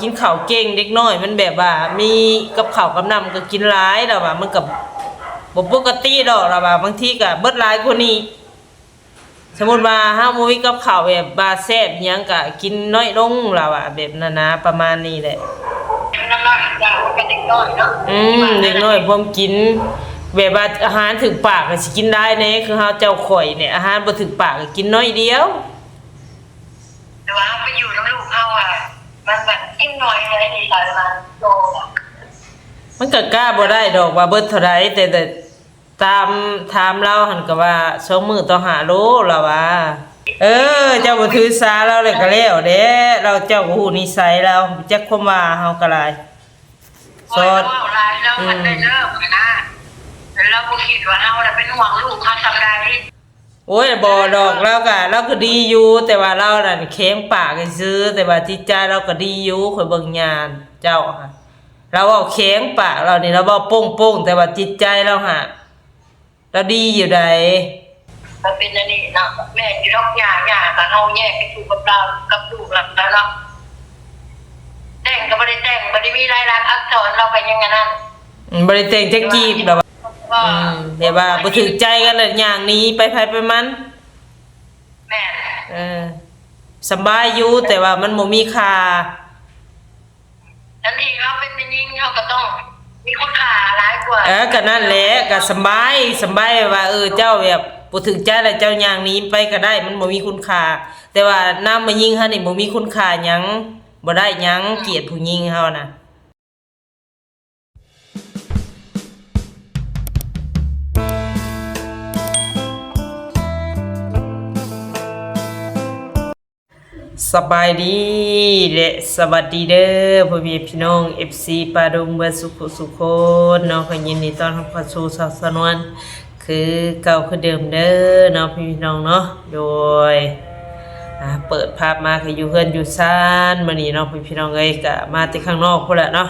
ກິນເຂົ້າເກັ່ງ ເດັກນ້ອຍມັນແບບວ່າມີກັບເຂົ້າກັບນ້ຳກໍກິນຫຼາຍ ລາວວ່າມັນກໍບໍ່ປົກກະຕິດອກ ລາວວ່າບາງທີກໍເບິດຫຼາຍກວ່ານີ້. ສົມມຸດວ່າເຮົາບໍ່ມີກັບເຂົ້າແບບວ່າແຊບອີ່ຫຍັງກະກິນນ້ອຍລົງ ລາວວ່າແບບນັ້ນນະ ປະມານນີ້ແຫຼະ. ອືມ ເດັກນ້ອຍພວມກິນ ແບບວ່າອາຫານຖືກປາກກໍຊິກິນຫຼາຍແດ່ ຄືເຮົາເຈົ້າຂ້ອຍນີ້ ອາຫານບໍ່ຖືກປາກກໍກິນໜ້ອຍດຽວ. ແຕ່ວ່າເຮົາໄປຢູ່ນຳລູກເຮົາອະ ມັນແບບກິນໜ້ອຍໃດ໋ ນີ້ກາຍມາໂຕ ມັນກໍກະບໍ່ໄດ້ດອກວ່າເບິດເທົ່າໃດ ແຕ່ ແຕ່ ຕາມ ຖາມລາວຫັ້ນກໍວ່າສອງມື້ຕໍ່ຫ້າໂລ ລາວວ່າ. ເອີ ເຈົ້າບໍ່ຖືສາລາວແລ້ວກໍແລ້ວແຫຼະ ລາວ ເຈົ້າກໍຮູ້ນິໄສລາວ ຈັກຄວາມວ່າເຮົາກໍຫຼາຍ ໂອ້ຍ ສອນ ລາວເວົ້າຫຼາຍ ລາວ ອືມ ພັນໄດ້ເລີກຫັ້ນນະ ແລ້ວລາວບໍ່ຄິດວ່າເຮົານະເປັນຫ່ວງລູກເຮົາສ່ຳໃດ. ໂອ້ຍ ບໍ່ດອກ ລາວກະ ລາວກໍດີຢູ່ ແຕ່ວ່າລາວນັ້ນແຂງປາກຊື່ໆ ແຕ່ວ່າຈິດໃຈລາວກໍດີຢູ່ ຂ້ອຍເບິ່ງຍາເຈົ້າຫັ້ນ ລາວເວົ້າແຂງປາກລາວນີ້ ລາວເວົ້າໂປ້ງໆ ແຕ່ວ່າຈິດໃຈລາວຫັ້ນ ລາວດີຢູ່ໃດ໋. ກໍເປັນອັນນີ້ເນາະ ແມ່ນຢູ່ດອກ ຍ່າ ຍ່າກໍເຮົາແຍກກັນຢູ່ກັບລາວ ກັບລູກລາວເນາະ ແຕ່ງກໍບໍ່ໄດ້ແຕ່ງ ບໍ່ໄດ້ມີລາຍລັກອັກສອນ ລາວກໍຍັງອັນນັ້ນ ອືມ ບໍ່ໄດ້ແຕ່ງຈັກກີບ ລາວວ່າ ອືມ ແບບວ່າບໍ່ຖືກໃຈກັນແລ້ວຍ່າງໜີໄປໃຜໄປມັນ. ແມ່ນ ເອີ ສຳບາຍຢູ່ ແຕ່ວ່າມັນບໍ່ມີຄ່າ ທັງທີ່ເຮົາເປັນແມ່ຍິງ ເຮົາກໍຕ້ອງມີຄຸນຄ່າຫຼາຍກວ່າ. ເອີ ກໍນັ້ນແຫຼະ ກໍສຳບາຍ ສຳບາຍວ່າ ເອີ ເຈົ້າແບບບໍ່ຖືກໃຈແລ້ວ ເຈົ້າຍ່າງໜີໄປກໍໄດ້ ມັນບໍ່ມີຄຸນຄ່າ ແຕ່ວ່ານຳແມ່ຍິງເຮົານີ້ບໍ່ມີຄຸນຄ່າຫຍັງ ບໍ່ໄດ້ຫຍັງ ກຽດຜູ້ຍິງເຮົານະ. ສະບາຍດີ ແລະ ສະຫວັດດີເດີ ພໍ່ແມ່ພີ່ນ້ອງ ເອັຟຊີ ປ່າດົງ ເບິດສຸຂູສຸຄົນເນາະ ກໍຍິນດີຕ້ອນຮັບເຂົ້າສູ່ຊ່ອງສາວນວນ ຄືເກົ່າຄືເດີມເດີເນາະ ພີ່ນ້ອງເນາະ. ໂດຍ ອ່າ ເປີດພາບມາກໍຢູ່ເຮືອນຢູ່ຊານ ມື້ນີ້ເນາະ ພີ່ນ້ອງເອີຍ ກໍມາແຕ່ຂ້າງນອກພຸ້ນແຫຼະເນາະ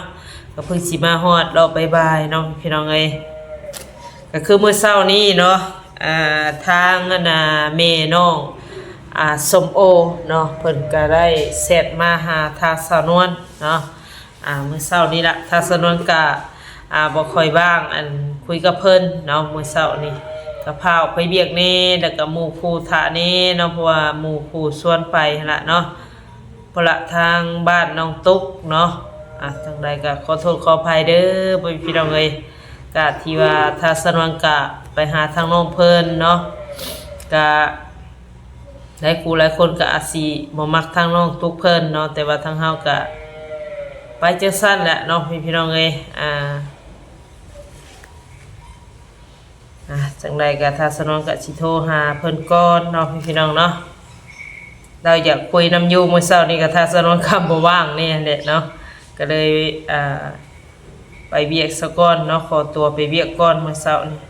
ກໍເພິ່ງຊິມາຮອດເລາະບ່າຍໆເນາະ ພີ່ນ້ອງເອີຍ. ກໍຄືມື້ເຊົ້ານີ້ເນາະ ອ່າ ທາງອັນນ່າ ແມ່ນ້ອງ ອ່າ ສົມໂອເນາະ ເພິ່ນກໍໄດ້ແຊັດມາຫາທາງສາວນວນເນາະ ອ່າ ມື້ເຊົ້ານີ້ລະ ທາງສາວນວນກະ ອ່າ ບໍ່ຄ່ອຍວ່າງ ອັນ ຄຸຍກັບເພິ່ນເນາະ ມື້ເຊົ້ານີ້ກະພາອອກໄປວຽກແດ່ ແລ້ວກະໝູ່ຄູ່ຖ້າແດ່ເນາະ ເພາະວ່າໝູ່ຄູ່ຊວນໄປຫັ້ນລະເນາະ ພຸ້ນລະ ທາງບ້ານນ້ອງຕຸກເນາະ. ອ່າ ຈັ່ງໃດກະຂໍໂທດຂໍອະໄພເດີ ພໍ່ແມ່ພີ່ນ້ອງເອີຍ ກະທີ່ວ່າທາງສາວນວນກະໄປຫາທາງນ້ອງເພິ່ນເນາະ ກະ ຫຼາຍຄູ່ຫຼາຍຄົນກໍອາດຊິບໍ່ມັກທາງນ້ອງຕຸກເພິ່ນເນາະ ແຕ່ວ່າທາງເຮົາກໍໄປຈັ່ງຊັ້ນແຫຼະເນາະ ພີ່ນ້ອງເອີຍ. ອ່າ ອ່າ ຈັ່ງໃດກໍທາງສາວນວນກໍຊິໂທຫາເພິ່ນກ່ອນເນາະ ພີ່ນ້ອງເນາະ ລາວຢາກຄຸຍນຳຢູ່. ມື້ເຊົ້ານີ້ກໍທາງສາວນວນກໍບໍ່ວ່າງແດ່ແຫຼະເນາະ ກໍເລີຍ ອ່າ ໄປວຽກສາກ່ອນເນາະ ຂໍຕົວໄປວຽກກ່ອນ ມື້ເຊົ້ານີ້.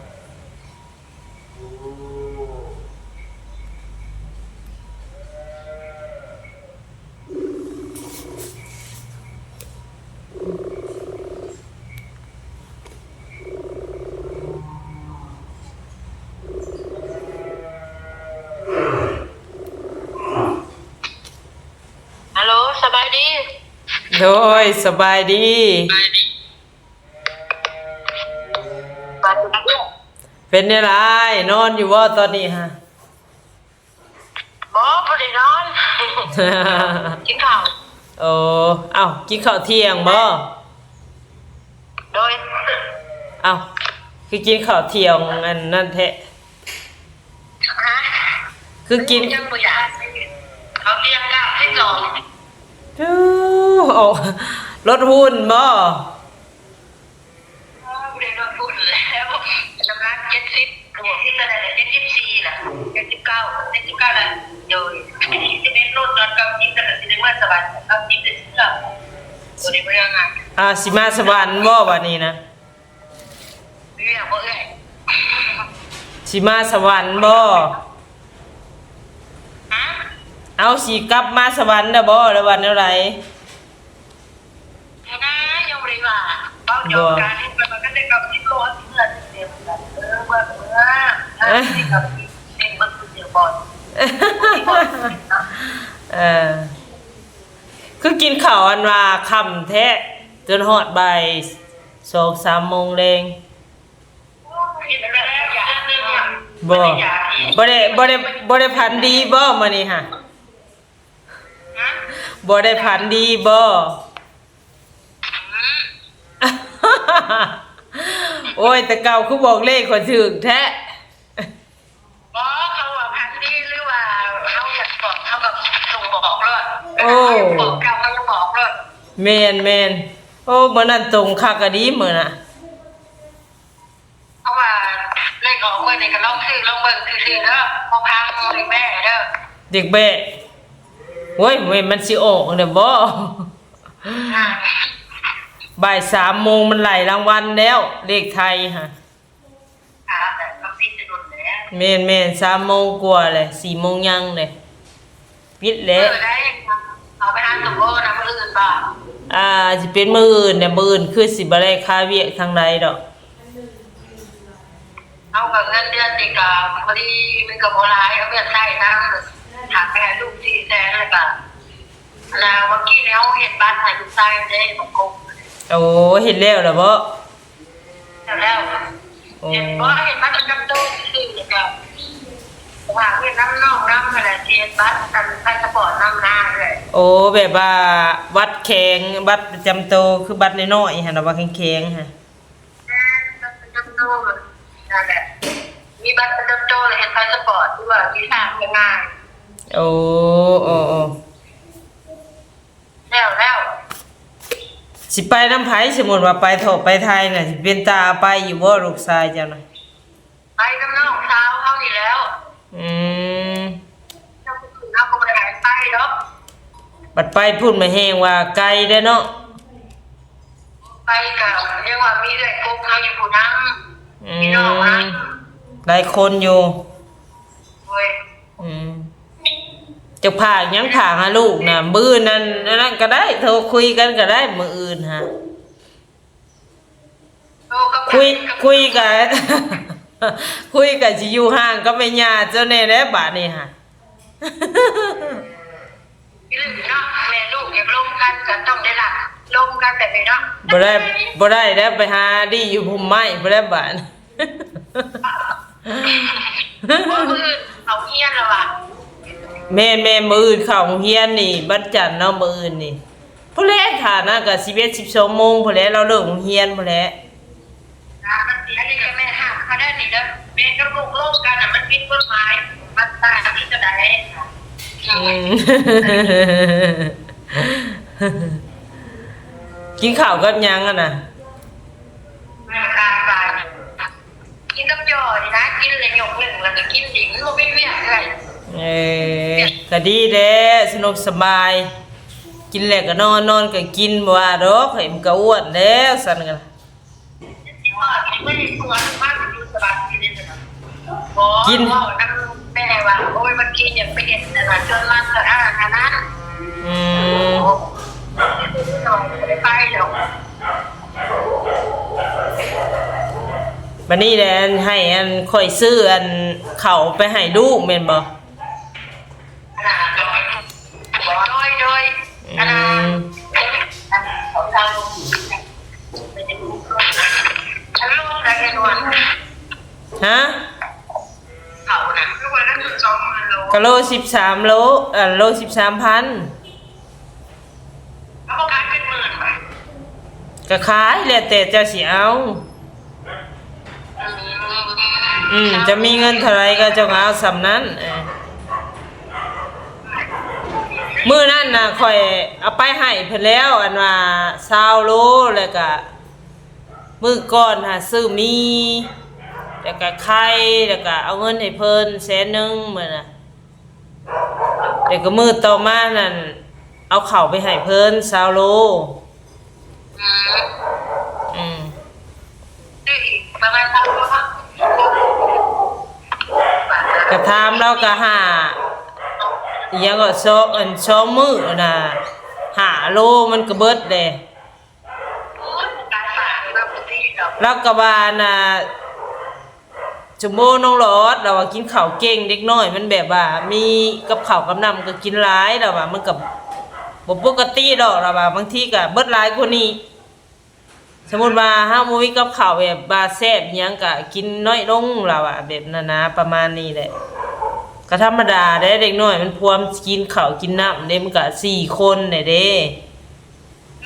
ຮັລໂຫຼ ສະບາຍດີ. ໂດຍ ສະບາຍດີ. ເປັນແນວໃດ ນອນຢູ່ບໍ່ຕອນນີ້ຫະ? ບໍ່ ບໍ່ໄດ້ນອນ ກິນເຂົ້າ. ໂອ້ ເອົ້າ ກິນເຂົ້າທ່ຽງບໍ່? ໂດຍ. ເອົ້າ ຄືກິນເຂົ້າທ່ຽງອັນນັ້ນແທ້? ຮະ? ຄືກິນ ຍັງບໍ່ຢາກ ເຂົ້າທ່ຽງເກົ້າສິບສອງ. ໂອ້ ລົດຫຸ່ນບໍ່? ບໍ່ໄດ້ລົດຫຸ່ນແລ້ວ ນ້ຳໜັກເຈັດສິບບວກ ເຈັດສິບສີ່ລະ ເຈັດສິບເກົ້າ ເຈັດສິບເກົ້າລະ. ໂດຍ ສິບເອັດລົດ ຕອນເກົ້າສິບລະ ກໍຊິໄດ້ເມືອສະຫວັນ ເກົ້າສິບໄດ້ເມືອ ບໍ່ໄດ້ເມືອງານ. ອ່າ ຊິມາສະຫວັນບໍ່ບາດນີ້ນະ? ເອື້ອຍບໍ່ເອື້ອຍ ຊິມາສະຫວັນບໍ່? ຮະ? ເອົາ ຊິກັບມາສະຫວັນແລ້ວບໍ່ ຫຼືວ່າແນວໃດ? ນະ ຍັງບໍ່ໄດ້ວ່າ ເວົ້າຫຍອກກັນ ເພິ່ນວ່າຄັນໄດ້ເກົ້າສິບໂລ ເຮົາຊິເມືອ ເອີ ເມືອກໍເມືອ ເອີ ເກົ້າສິບເຕັມເບິດຄືດຽວກ່ອນ. ເອີ ເອີ ຄືກິນເຂົ້າອັນວ່າຄ່ຳແທ້ ຈົນຮອດບ່າຍສອງສາມໂມງແລງ. ບໍ່ ບໍ່ໄດ້ ບໍ່ໄດ້ ບໍ່ໄດ້ຝັນດີບໍ່ມື້ນີ້ຫະ? ບໍ່ໄດ້ຝັນດີບໍ່? ໂອ້ຍ ແຕ່ເກົ່າຄືບອກເລກຂ້ອຍຖືກແທ້. ບໍ່ ເຂົາວ່າຝັນດີ ຫຼືວ່າເຮົາຢາກບອກ ເຮົາກໍສົ່ງບອກໂລດ. ໂອ້ ເຮົາຢາກບອກເຈົ້າ ເຮົາຍັງບອກໂລດ. ແມ່ນໆ. ໂອ້ ມື້ນັ້ນຕົງຄັກກະດີມື້ນະ. ເພາະວ່າເລກອອກມື້ນີ້ກໍລອງຊື້ລອງເບິ່ງຊື່ໆເດີ. ພໍພັງເດັກແບ້ເດີ ເດັກແບ້. ໂອ້ຍ ແມ່ນມັນຊິອອກແລ້ວບໍ່? ອ່າ ບ່າຍສາມໂມງມັນໄລ່ລາງວັນແລ້ວ ເລກໄທຫະ. ອ່າ ແບບມັນປິດແຕ່ດົນແລ້ວ. ແມ່ນໆ ສາມໂມງກວ່າແຫຼະ ສີ່ໂມງຍັງເດ້. ປິດແລ້ວ. ເອີ ໄດ້ ເອົາໄປຫາສົມໂອນະ ມື້ອື່ນບໍ່? ອ່າ ຊິເປັນມື້ອື່ນແຫຼະ ມື້ອື່ນຄືຊິບໍ່ໄດ້ຄາວຽກທາງໃດດອກ. ເຮົາກໍເງິນເດືອນນີ້ກໍພໍດີ ມັນກໍບໍ່ຫຼາຍ ເອົາໄປໃຊ້ນຳ. ຖ້າໄປໃຫ້ລູກສີ່ແສນ ແລ້ວກໍ ອັນນ່າ ເມື່ອກີ້ນີ້ເຮົາເຮັດບັດໃຫ້ລູກຊາຍເດ້ ບັກກົກ. ໂອ້ ເຮັດແລ້ວລະບໍ? ແລ້ວ ໂອ້ ເຮັດ ບໍ່ ເຮັດບັດປະຈຳໂຕຊື່ໆ ແລ້ວກໍ ວ່າເຮັດນຳນ້ອງນຳຫັ້ນແຫຼະ ຊິເຮັດບັດອັນພາສະປອດນຳນາເອື້ອຍ. ໂອ້ ແບບວ່າບັດແຂງ ບັດປະຈຳໂຕ ຄືບັດນ້ອຍໆຫັ້ນນະ ບັດແຂງໆຫັ້ນ. ແມ່ນ ບັດປະຈຳໂຕ ນັ້ນແຫຼະ ມີບັດປະຈຳໂຕແລ້ວເຮັດພາສະປອດ ຫຼືວ່າວີຊາກໍງ່າຍ. ໂອ້ ໂອ້ ໂອ້ ແລ້ວ ແລ້ວ ຊິໄປນຳໃຜ? ສົມມຸດວ່າໄປເທາະໄປໄທນະ ຊິເປັນຕາໄປຢູ່ບໍ່ ລູກຊາຍເຈົ້ານະ? ໄປນຳນ້ອງສາວເຮົານີ້ແລ້ວ. ອືມ ນຳຜູ້ອື່ນເຮົາກໍບໍ່ໄດ້ໃຫ້ໄປດອກ. ບັດໄປພຸ້ນມາແຮງວ່າໄກເດ້ເນາະ. ໄປກໍຍັງວ່າມີເອື້ອຍກົກເຮົາຢູ່ຜູ້ນຳ. ອືມ ມີນ້ອງນຳ ຫຼາຍຄົນຢູ່. ໂດຍ. ອືມ ຈະຝາກຫຍັງ ຝາກຫາລູກນະ? ມື້ອື່ນນັ້ນ ອັນນັ້ນກໍໄດ້ ໂທຄຸຍກັນກໍໄດ້ ມື້ອື່ນຫາ. ໂທກັບ ຄຸຍ ຄຸຍກັບ ຄຸຍກັບຊິຢູ່ຫ່າງກັບແມ່ຍ່າເຈົ້າແດ່ແຫຼະບາດນີ້ຫາ. ເນາະ ແມ່ລູກຢາກລົມກັນກໍຕ້ອງໄດ້ລັກລົມກັນແບບນີ້ເນາະ. ບໍ່ໄດ້ ບໍ່ໄດ້ແລ້ວ ໄປຫາດີຢູ່ພຸ່ມໄມ້ພຸ້ນແຫຼະບາດ. ມື້ອື່ນເຂົ້າໂຮງຮຽນແລ້ວຫວາ? ແມ່ນໆ ມື້ອື່ນເຂົ້າໂຮງຮຽນນີ້ ວັນຈັນເນາະ ມື້ອື່ນນີ້. ພຸ້ນແຫຼະ ຖ້ານັ້ນກໍສິບເອັດ ສິບສອງໂມງພຸ້ນແຫຼະ ລາວເລີກໂຮງຮຽນພຸ້ນແຫຼະ. ອັນນີ້ກໍແມ່ຫ້າມເຂົາໄດ້ນີ້ເດີ ແມ່ກັບລູກລົມກັນນະ ມັນຜິດກົດໝາຍ ມັນຕ່າງທີ່ຈະໄດ້. ອືມ ກິນເຂົ້າກັບຫຍັງຫັ້ນນະ? ກິນກັບຈ່ອນີ້ນະ ກິນແລ້ວຍົກໜຶ້ງ ແລ້ວກໍກິນອີກ ມັນບໍ່ມີວຽກເອື້ອຍ. ເອີ ກໍດີແຫຼະ ສະໜຸກສະບາຍ ກິນແລ້ວກໍນອນ ນອນກໍກິນ ບໍ່ວ່າດອກ ໃຫ້ມັນກໍອ້ວນແລ້ວຊັ້ນກໍ. ກິນ ເວົ້ານຳແມ່ວ່າ ໂອ້ຍ ມັນກິນຫຍັງໄປເຮັດນັ້ນ ຈົນມັນສະອາດອັນນັ້ນ. ອືມ ບໍ່ໄດ້ໄປດອກ. ບັດນີ້ແຫຼະ ອັນ ໃຫ້ອັນ ຂ້ອຍຊື້ອັນ ເຂົ້າໄປໃຫ້ລູກແມ່ນບໍ່? ໂດຍ ໂດຍ ອືມ ອັນນ່າ ຮະ? ເຂົ້ານະ ກະໂລສິບສາມໂລ ເອີ ໂລສິບສາມພັນ. ເຂົາບໍ່ຂາຍເປັນໝື່ນບາດ? ກໍຂາຍ ແລ້ວແຕ່ເຈົ້າຊິເອົາ. ອືມ ເຈົ້າມີເງິນເທົ່າໃດກໍເຈົ້າກໍເອົາສ່ຳນັ້ນ. ເອີ ມື້ນັ້ນນະ ຂ້ອຍເອົາໄປໃຫ້ເພິ່ນແລ້ວ ອັນວ່າຊາວໂລ ແລ້ວກະມື້ກ່ອນຫາຊື້ໝີ່ ແລ້ວກະໄຂ່ ແລ້ວກະເອົາເງິນໃຫ້ເພິ່ນແສນໜຶ່ງມື້ນະ. ແລ້ວກໍມື້ຕໍ່ມານັ້ນ ເອົາເຂົ້າໄປໃຫ້ເພິ່ນຊາວໂລ. ອືມ ອືມ ປະມານຊາວໂລເນາະ. ກໍຖາມລາວກໍຫ້າ ອີຫຍັງກໍສອງ ອັນ ສອງມື້ນະ ຫ້າໂລມັນກໍເບິດເດ້. ລາວກໍວ່ານະ ສົມໂອນ້ອງຫຼອດ ລາວວ່າກິນເຂົ້າເກັ່ງ ເດັກນ້ອຍມັນແບບວ່າມີກັບເຂົ້າກັບນ້ຳກໍກິນຫຼາຍ ລາວວ່າມັນກໍ ບໍ່ປົກກະຕິດອກ ລາວວ່າ ບາງທີກໍເບິດຫຼາຍກວ່ານີ້. ສົມມຸດວ່າເຮົາບໍ່ມີກັບເຂົ້າແບບວ່າແຊບອີ່ຫຍັງ ກໍກິນນ້ອຍລົງ ລາວວ່າ ແບບນັ້ນນະ ປະມານນີ້ແຫຼະ. ກໍທຳມະດາເດ້ ເດັກນ້ອຍມັນພວມກິນເຂົ້າກິນນ້ຳເດ້ ມັນກໍສີ່ຄົນແຫຼະເດ້.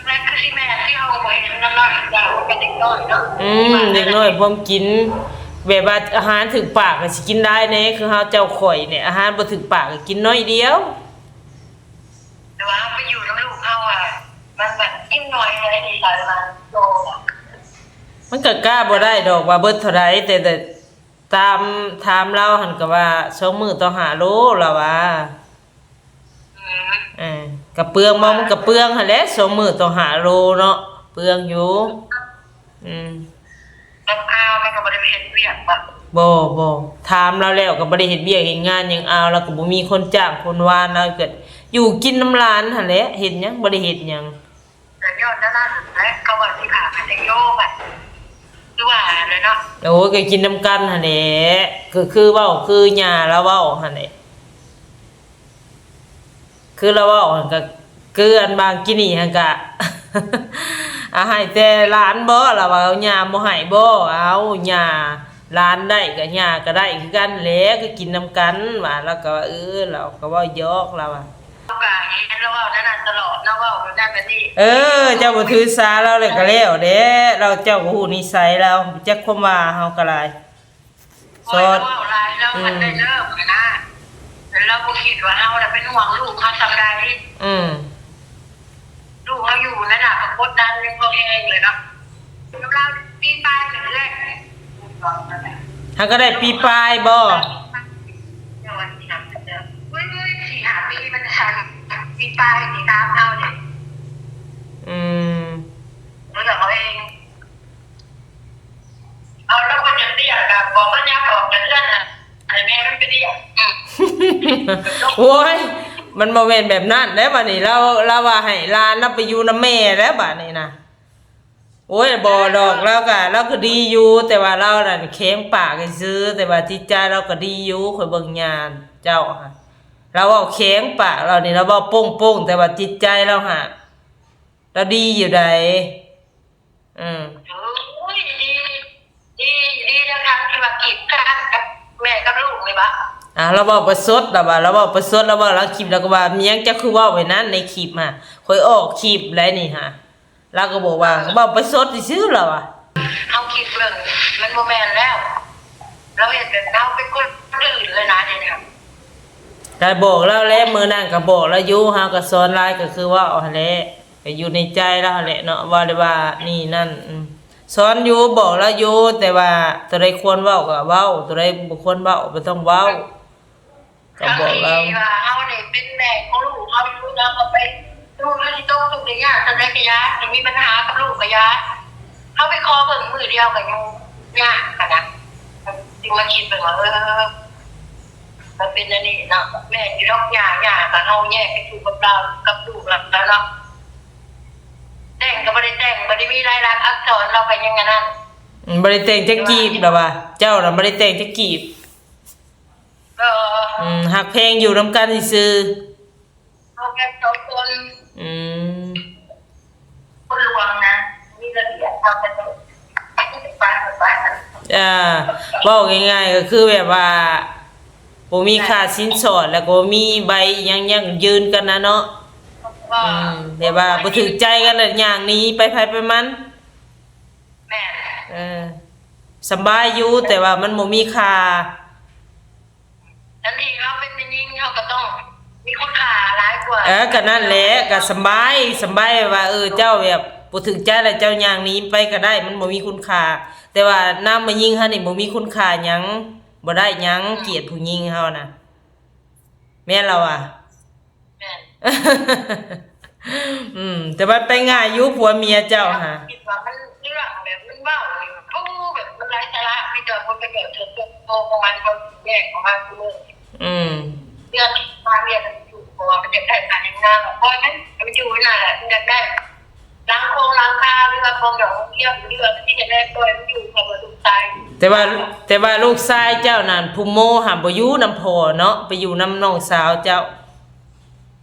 ແມ່ນຄືຊິແມ່ນທີ່ເຮົາບໍ່ເຫັນນຳເນາະ ເດັກນ້ອຍເປັນເດັກນ້ອຍເນາະ ອືມ ເດັກນ້ອຍພວມກິນ ແບບວ່າອາຫານຖືກປາກກໍຊິກິນຫຼາຍແດ່ ຄືເຮົາເຈົ້າຂ້ອຍນີ້ ອາຫານບໍ່ຖືກປາກກໍກິນໜ້ອຍດຽວ. ແຕ່ວ່າເຮົາໄປຢູ່ນຳລູກເຮົາອະ ມັນແບບກິນໜ້ອຍໃດ ນີ້ກາຍວ່າໂຕ ມັນກໍກະບໍ່ໄດ້ດອກວ່າເບິດເທົ່າໃດ ແຕ່ ແຕ່ຕາມ ຖາມລາວຫັ້ນກໍວ່າສອງມື້ຕໍ່ຫ້າໂລ ລາວວ່າ. ອືມ ເອີ ກະເປືອງບໍ່? ມັນກະເປືອງຫັ້ນແຫຼະ ສອງມື້ຕໍ່ຫ້າໂລເນາະ ເປືອງຢູ່. ອືມ ກັບອາວມັນກໍບໍ່ໄດ້ເຮັດວຽກບໍ່? ບໍ່ ບໍ່ ຖາມລາວແລ້ວກໍບໍ່ໄດ້ເຮັດວຽກເຮັດງານຫຍັງ ອາວລາວກໍບໍ່ມີຄົນຈ້າງຄົນວານ ລາວກໍຢູ່ກິນນຳຫຼານຫັ້ນແຫຼະ ເຮັດຫຍັງ ບໍ່ໄດ້ເຮັດຫຍັງ. ກໍຍ້ອນນັ້ນແຫຼະ ເຂົາວ່າຊິພາໄປແຕ່ງໂຍມ ຄືວ່າຫັ້ນແຫຼະເນາະ. ໂອ້ຍ ກໍກິນນຳກັນຫັ້ນແຫຼະ ກໍຄືເວົ້າ ຄືຍ່າລາວເວົ້າຫັ້ນແຫຼະ. ຄືລາວເວົ້າຫັ້ນກະ ຄືອັນບາງກີ້ນີ້ຫັ້ນກະ ອາ ໃຫ້ແຕ່ຫຼານບໍ? ລາວວ່າ ເອົາ ຍ່າບໍ່ໃຫ້ບໍ? ເອົາ ຍ່າ ຫຼານໄດ້ກະຍ່າກະໄດ້ຄືກັນແຫຼະ ກໍກິນນຳກັນວ່າ. ລາວກະວ່າ ເອີ ລາວກະເວົ້າຢອກລາວວ່າ. ເຮົາກະເຫັນລາວເວົ້າແນວນັ້ນຕະຫຼອດ ລາວເວົ້າແບບນັ້ນແບບນີ້. ເອີ ເຈົ້າບໍ່ຖືສາລາວແລ້ວກະແລ້ວແຫຼະ ລາວ ເຈົ້າກໍຮູ້ນິໄສລາວ ຈັກຄວາມວ່າເຮົາກະຫຼາຍ. ໂອ້ຍ ສອດ ລາວເວົ້າຫຼາຍ ລາວ ອືມ ມັນໄດ້ເລີກຫັ້ນນະ ແລ້ວລາວບໍ່ຄິດວ່າເຮົານະເປັນຫ່ວງລູກເຮົາສ່ຳໃດ. ອືມ ລູກເຮົາຢູ່ໃນລະກະກົດດັນຍັງພໍແຮງເລີຍເນາະ ກັບລາວປີປາຍເລີຍ. ຫາກໍໄດ້ປີປາຍບໍ? ໂອ້ຍ ສີ່ຫ້າປີມັນຊັ້ນ ປີປາຍນີ້ຕາມເຮົານີ້. ອືມ ເລືອກເອົາເອງ. ເອົາ ແລ້ວເພິ່ນຈະເຕ້ຍກະບອກເພິ່ນຢ່າອອກຈາກເຮືອນນະ ໃຫ້ແມ່ມັນໄປລ້ຽງ. ໂອ້ຍ ມັນບໍ່ແມ່ນແບບນັ້ນແລ້ວບາດນີ້ ລາວ ລາວວ່າໃຫ້ຫຼານລາວໄປຢູ່ນຳແມ່ແລ້ວບາດນີ້ນະ. ໂອ້ຍ ບໍ່ດອກ ລາວກະ ລາວກະດີຢູ່ ແຕ່ວ່າລາວນັ້ນແຂງປາກຊື່ໆ ແຕ່ວ່າຈິດໃຈລາວກະດີຢູ່. ຂ້ອຍເບິ່ງຍາເຈົ້າຫັ້ນ ລາວເວົ້າແຂງປາກລາວນີ້ ລາວເວົ້າໂປ້ງໆ ແຕ່ວ່າຈິດໃຈລາວຫັ້ນ ລາວດີຢູ່ໃດ. ອືມ ໂອ້ຍ ດີ ດີ ດີແລ້ວ ທາງທີ່ວ່າກີດກັນກັບແມ່ກັບລູກນີ້ບໍ? ອ່າ ລາວເວົ້າປະຊົດ ລາວວ່າ ລາວເວົ້າປະຊົດ ລາວເວົ້າ ລາວຄລິບ ລາວກໍວ່າ ມີຫຍັງເຈົ້າຄືເວົ້າໄວ້ນັ້ນໃນຄລິບຫັ້ນ ຂ້ອຍອອກຄລິບໄດ້ນີ້ຫາ. ລາວກໍບອກວ່າ ເວົ້າປະຊົດຊື່ໆ ລາວວ່າ. ເຮົາຄິດເບິ່ງ ມັນບໍ່ແມ່ນແລ້ວ ລາວເຮັດແບບເຮົາເປັນຄົນອື່ນເລີຍນະ ດຽວນີ້. ກໍບອກລາວແຫຼະ ມື້ນັ້ນກໍບອກລາວຢູ່ ເຮົາກໍສອນຫຼາຍ ກໍຄືເວົ້າຫັ້ນແຫຼະ ກໍຢູ່ໃນໃຈລາວຫັ້ນແຫຼະເນາະ ວ່າໄດ້ວ່ານີ້ນັ້ນ. ອືມ ສອນຢູ່ ບອກລາວຢູ່ ແຕ່ວ່າຕົວໃດຄວນເວົ້າກໍເວົ້າ ຕົວໃດບໍ່ຄວນເວົ້າບໍ່ຕ້ອງເວົ້າ ກໍບອກລາວ. ບາງທີວ່າເຮົານີ້ເປັນແມ່ຂອງລູກເຮົາຢູ່ ເຮົາກໍໄປ ລູກເຮົາຊິຕົກທຸກໄດ້ຍາກສ່ຳໃດກໍຢ່າ ຊິມີບັນຫາກັບລູກກໍຢ່າ ເຮົາໄປຂໍເບິ່ງມື້ດຽວກໍຍັງຍາກຫັ້ນນະ. ຈຶ່ງມາຄິດເບິ່ງວ່າ ເອີ ມັນເປັນແນວນີ້ເນາະ ແມ່ນຢູ່ດອກ ຍ່າ ຍ່າກໍເຮົາແຍກກັນຢູ່ກັບລາວ ກັບລູກລາວເນາະ ແຕ່ງກໍບໍ່ໄດ້ແຕ່ງ ບໍ່ໄດ້ມີລາຍລັກອັກສອນ ລາວກໍຍັງອັນນັ້ນ. ອືມ ບໍ່ໄດ້ແຕ່ງຈັກກີບ ລາວວ່າ ເຈົ້ານະບໍ່ໄດ້ແຕ່ງຈັກກີບ. ເອີ ອືມ ຮັກແພງຢູ່ນຳກັນຊື່ໆ ເຮົາແຄ່ສອງຄົນ. ອືມ ຄົນຫຼວງນະ ມີລະບຽບ ເຮົາກໍຕ້ອງໄປໄປ. ອ່າ ເວົ້າງ່າຍໆ ກໍຄືແບບວ່າບໍ່ມີຄ່າສິນສອດ ແລ້ວກໍບໍ່ມີໃບຫຍັງຢັ້ງຢືນກັນນະເນາະ. ອືມ ແບບວ່າບໍ່ຖືກໃຈກັນ ແລ້ວຍ່າງໜີໄປໃຜໄປມັນ. ແມ່ນ ເອີ ສຳບາຍຢູ່ ແຕ່ວ່າມັນບໍ່ມີຄ່າ. ທັງທີ່ເຮົາເປັນແມ່ຍິງ ເຮົາກໍຕ້ອງມີຄຸນຄ່າຫຼາຍກວ່າ. ເອີ ກໍນັ້ນແຫຼະ ກໍສຳບາຍ ສຳບາຍວ່າ ເອີ ເຈົ້າແບບບໍ່ຖືກໃຈແລ້ວ ເຈົ້າຍ່າງໜີໄປກໍໄດ້ ມັນບໍ່ມີຄຸນຄ່າ. ແຕ່ວ່ານາງແມ່ຍິງເຮົານີ້ບໍ່ມີຄຸນຄ່າຫຍັງ ບໍ່ໄດ້ຫຍັງ ອືມ ກຽດຜູ້ຍິງເຮົານະ ແມ່ນລະວ່າ. ແມ່ນ ອືມ ແຕ່ວ່າໄປງ່າຍຢູ່ ຜົວເມຍເຈົ້າຫາ ຄິດວ່າມັນເລື່ອງແບບມັນເວົ້າ ໂອ້ ແບບມັນໄຮ້ສາລະ ມີແຕ່ຜົນປະໂຫຍດສ່ວນຕົວຂອງມັນ ເຂົາແຍກອອກມາຊຸມື້. ອືມ ເລື່ອງການຮຽນ ຢູ່ ເພາະວ່າມັນຢາກໄດ້ການເຮັດງານ ປ່ອຍມັນ ໃຫ້ມັນຢູ່ນັ້ນແຫຼະ ມັນຢາກໄດ້ ຫຼັງໂຄງຫຼັງຄາ ຫຼືວ່າຂອງດອກຂອງດຽວ ຫຼືວ່າທີ່ຈະໄດ້ປ່ອຍມັນຢູ່ກັບລູກຊາຍ. ແຕ່ວ່າ ແຕ່ວ່າລູກຊາຍເຈົ້ານັ້ນ ຜູ້ໂມຫາບໍ່ຢູ່ນຳພໍ່ເນາະ ໄປຢູ່ນຳນ້ອງສາວເຈົ້າ.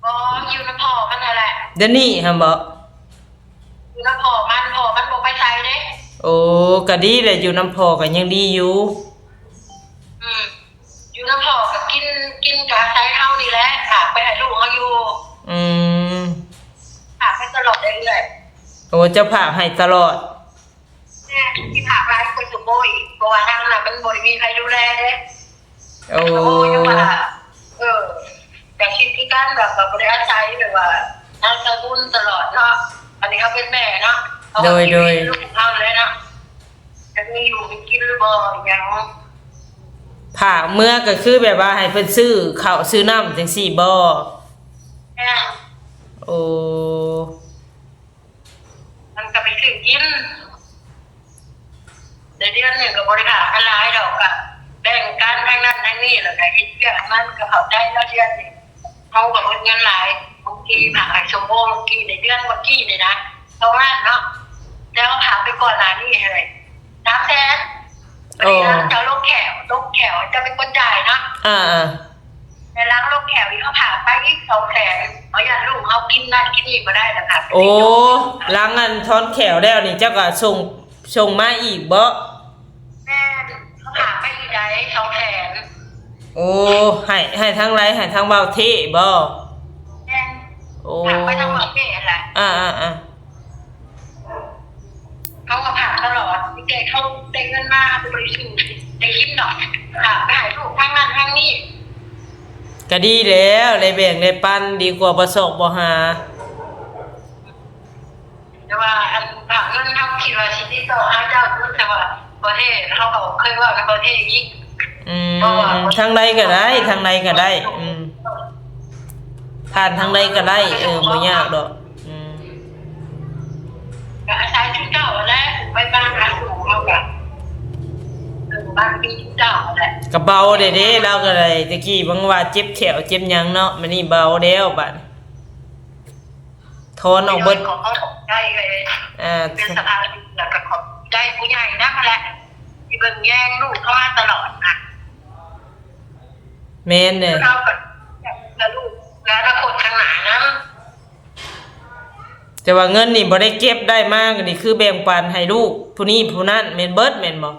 ບໍ່ ຢູ່ນຳພໍ່ມັນຫັ້ນແຫຼະ. ດຽວນີ້ຫັ້ນບໍ? ຢູ່ນຳພໍ່ມັນ, ພໍ່ມັນບໍ່ໄປໃສເດ້. ໂອ້ ກະດີແຫຼະ, ຢູ່ນຳພໍ່ກະຍັງດີຢູ່. ອືມ ຢູ່ນຳພໍ່ກະກິນ, ກິນກະອາໄສເຮົານີ້ແຫຼະ, ຝາກໄປໃຫ້ລູກເຮົາຢູ່. ອືມ ຝາກໄປຕະຫຼອດເລີຍ. ໂອ້ ເຈົ້າຝາກໃຫ້ຕະຫຼອດ. ແມ່ນ, ຊິຝາກຫຼາຍກວ່າສົມໂພອີກ, ເພາະວ່າທາງນັ້ນມັນບໍ່ໄດ້ມີໃຜດູແລເດ້. ໂອ້ ໂອ້ ຍັງວ່າ ເອີ ກະຄິດຄືກັນ, ແບບວ່າບໍ່ໄດ້ອາໄສ ແບບວ່ານາງສະບຸນຕະຫຼອດເນາະ. ອັນນີ້ເຮົາເປັນແມ່ເນາະ, ເຮົາກໍ ໂດຍ ໂດຍ ມີລູກເຮົາແຫຼະເນາະ, ຈະມີຢູ່ມີກິນຫຼືບໍ່ ອີຫຍັງ. ຝາກເມືອກະຄືແບບວ່າໃຫ້ເພິ່ນຊື້ເຂົ້າຊື້ນ້ຳຈັ່ງຊີ້ບໍ? ແມ່ນ. ໂອ້ ມັນກະໄປຊື້ກິນ, ແຕ່ເດືອນໜຶ່ງກະບໍ່ໄດ້ຝາກກັນຫຼາຍດອກ, ກະແບ່ງກັນທາງນັ້ນທາງນີ້ ແລ້ວກະເຮັດວຽກໃຫ້ມັນ, ກະເຂົ້າໃຈເນາະ. ເດືອນນີ້ເຮົາກະໝົດເງິນຫຼາຍ, ບາງທີຝາກໃຫ້ສົມໂພກີ້ໃນເດືອນເມື່ອກີ້ນີ້ນະ ສອງລ້ານເນາະ, ແຕ່ເຮົາຝາກໄປກ່ອນໜ້ານີ້ຫັ້ນແຫຼະ ສາມແສນ. ໂອ້ ເຈົ້າລົງແຂ້ວ, ລົງແຂ້ວເຈົ້າເປັນຄົນຈ່າຍເນາະ. ອ່າໆ ແລ້ວຫຼັງລົງແຂ້ວອີກ ເຮົາຝາກໄປອີກສອງແສນ, ເຮົາຢ້ານລູກເຮົາກິນນັ້ນກິນນີ້ບໍ່ໄດ້ນະຄະ. ໂອ້ ຫຼັງອັນຖອນແຂ້ວແລ້ວນີ້ ເຈົ້າກະສົ່ງ, ສົ່ງມາອີກບໍ? ແມ່ນ, ເຮົາຝາກໄປອີກໃດ໋ ສອງແສນ. ໂອ້ ໃຫ້, ໃຫ້ທາງໃດ? ໃຫ້ທາງບ່າວເທບໍ? ແມ່ນ. ໂອ້ ຝາກໄປທາງບ່າວເທຫັ້ນແຫຼະ. ອ່າໆໆ ເຮົາກໍຝາກຕະຫຼອດ, ມີແຕ່ເຮົາໄດ້ເງິນມາ ເຮົາກໍບໍ່ໄດ້ຊື້ໄດ້ກິນດອກ, ຝາກໄປໃຫ້ລູກທາງນັ້ນທາງນີ້. ກະດີແລ້ວ, ໄດ້ແບ່ງໄດ້ປັນ ດີກວ່າບໍ່ຊອກບໍ່ຫາ. ແຕ່ວ່າອັນຝາກເງິນ ເຮົາຄິດວ່າຊິຕິດຕໍ່ຫາເຈົ້າຢູ່, ແຕ່ວ່າບໍ່ແທ້ ເຮົາກໍເຄີຍເວົ້ານຳບໍ່ແທ້ອີກ. ອືມ ທາງໃດກໍໄດ້, ທາງໃດກໍໄດ້. ອືມ ຜ່ານທາງໃດກໍໄດ້. ເອີ ບໍ່ຍາກດອກ. ອືມ ກໍອາໄສຄືເກົ່າແຫຼະ, ໄປມາຫາສູ່ເຮົາກໍ ເອີ ບາງທີຄືເກົ່າແຫຼະ. ກໍເບົາແດ່ເດ້, ລາວກໍໄດ້, ແຕ່ກີ້ຫວັງວ່າເຈັບແຂ້ວເຈັບຫຍັງເນາະ, ບັດນີ້ເບົາແລ້ວ. ບາດນີ້ຖອນອອກເບິດ. ຂອບໃຈເລີຍ. ອ່າ ເປັນສະພາບແລ້ວກໍຂອບໃຈຜູ້ໃຫຍ່ນຳແຫຼະ ທີ່ເບິ່ງແຍງລູກເຮົາມາຕະຫຼອດນະ. ແມ່ນເດ້. ເຮົາກໍຢາກເພື່ອລູກ ແລະ ອະນາຄົດຂ້າງໜ້ານຳ. ແຕ່ວ່າເງິນນີ້ບໍ່ໄດ້ເກັບໄດ້ມາ ກໍນີ້ຄືແບ່ງປັນໃຫ້ລູກຜູ້ນີ້ຜູ້ນັ້ນແມ່ນເບິດແມ່ນບໍ່?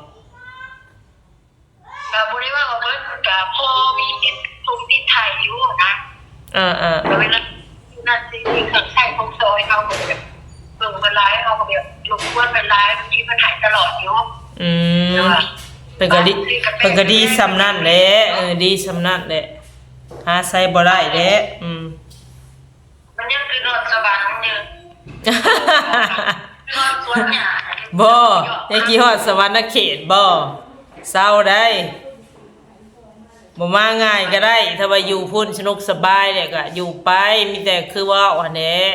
ກໍບໍ່ໄດ້ວ່າເອົາເບິດ, ກໍພໍມີຕິດທຸງຕິດໄຖຢູ່ນະ. ເອີໆ ກໍເວລານັ້ນຊິມີເຄື່ອງໃຊ້ຂອງຊອຍ ເຮົາກໍແບບເບິ່ງເພິ່ນຫຼາຍ, ເຮົາກໍແບບລົບກວນເພິ່ນຫຼາຍ, ບາງທີເພິ່ນໃຫ້ຕະຫຼອດຢູ່. ອືມ ເພິ່ນກໍດີ, ເພິ່ນກໍດີສ່ຳນັ້ນແຫຼະ. ເອີ ດີສ່ຳນັ້ນແຫຼະ, ຫາໃຊ້ບໍ່ໄດ້ແຫຼະ. ອືມ ມັນຍັງຄືນອນສະຫວັນຢູ່ ຄືນອນສວນຫຍ້າ. ບໍ່, ຍັງຄິດຮອດສະຫວັນນະເຂດບໍ່? ເຊົາໄດ໋, ບໍ່ມາງ່າຍກໍໄດ້. ຖ້າວ່າຢູ່ພຸ້ນສະໜຸກສະບາຍແລ້ວກໍຢູ່ໄປ, ມີແຕ່ຄືເວົ້າຫັ້ນແຫຼະ,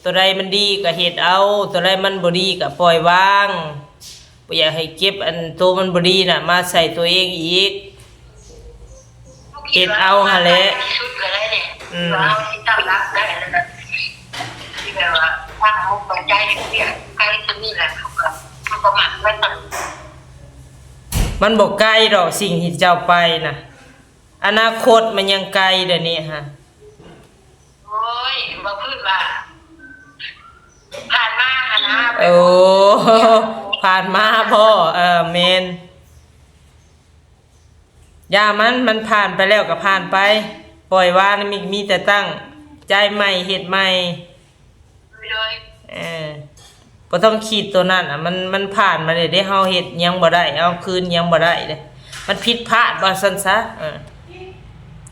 ຕົວໃດມັນດີກໍເຮັດເອົາ, ຕົວໃດມັນບໍ່ດີກໍປ່ອຍວາງ. ບໍ່ຢາກໃຫ້ເກັບອັນໂຕມັນບໍ່ດີນະມາໃສ່ຕົວເອງອີກ, ເຮັດເອົາຫັ້ນແຫຼະ. ທີ່ສຸດກໍໄດ້ເດ້ ອືມ ວ່າເຮົາຊິຕັ້ງຫຼັກໄດ້ແລ້ວກໍຊິແບບວ່າຕັ້ງອົກຕັ້ງໃຈເຮັດວຽກໄປ. ຕົວນີ້ແຫຼະ ເຮົາກໍ, ເຮົາກໍໝັ້ນໄວ້ຕະຫຼອດ. ມັນບໍ່ໄກດອກ ສິ່ງທີ່ເຈົ້າໄປນະ, ອະນາຄົດມັນຍັງໄກດຽວນີ້ຫະ. ໂອ້ຍ ເວົ້າພື້ນວ່າຜ່ານມາຫັ້ນນະ. ໂອ້ ຜ່ານມາບໍ? ເອີ ແມ່ນ. ຢ່າມັນ, ມັນຜ່ານໄປແລ້ວກໍຜ່ານໄປ, ປ່ອຍວາງ. ມີ, ມີແຕ່ຕັ້ງໃຈໃໝ່, ເຮັດໃໝ່. ໂດຍ ໂດຍ. ເອີ ບໍ່ຕ້ອງຄິດຕົວນັ້ນນະ, ມັນ, ມັນຜ່ານມາແລ້ວເດ້. ເຮົາເຮັດຫຍັງບໍ່ໄດ້, ເຮົາຄືນຫຍັງບໍ່ໄດ້ເດ້. ມັນຜິດພາດວ່າຊັ້ນຊະ. ເອີ